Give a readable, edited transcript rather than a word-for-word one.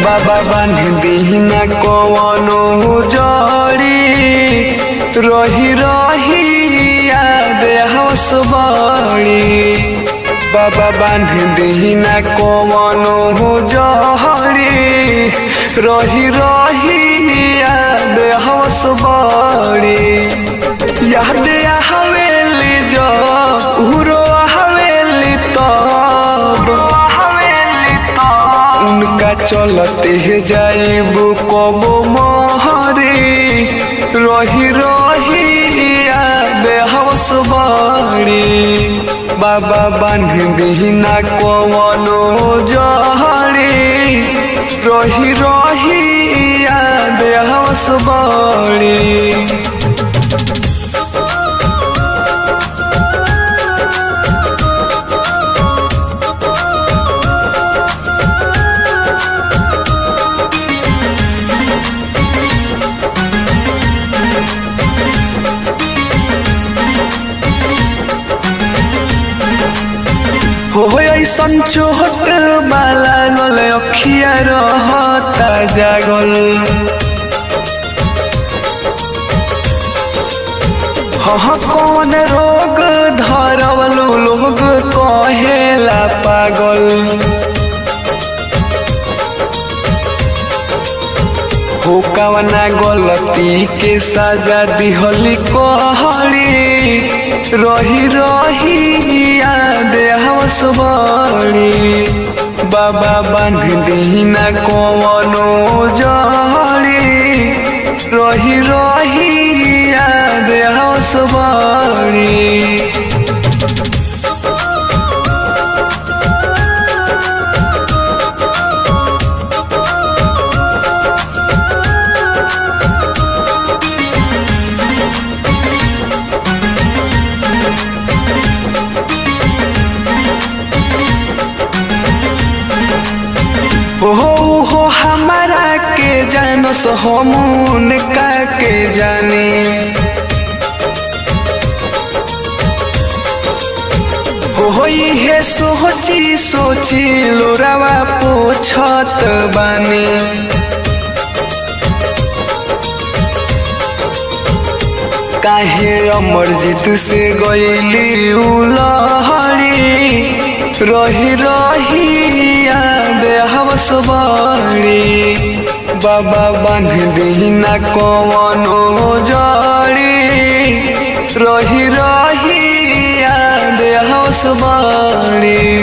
बाबा बांध दीना कवनो जड़ी, रही रही याद हवस बड़ी। बाबा बांध दीना कवनो जड़ी, रही रही याद हवस बड़ी। याद हवेली जो उरो हवेली तब उनका चलते जाइबू कबो मोहरी, रही रही याद हवस बड़ी। बाबा बांध दीना कवनो जहरी, रही रही याद हवस बड़ी। हो ऐसन चोट लागल अखिया रहता जागल। हाँ कौन रोग धरवलू लोग कहेला पागल। हो कवना गलती के सजा दिहली कहली, रही रही याद हवस बड़ी। बाबा बांध दीना कवनो जड़ी, रही रही याद हवस बड़ी। हो हमारा के जानस हमून का के जाने। हो हे सोची सोची लोरावा पोछत बानी। काहे अमरजीत से गईली उलहरी, रही रही याद हवस बड़ी। बाबा बांध दीना कवनो जड़ी, रही रही याद हवस बड़ी।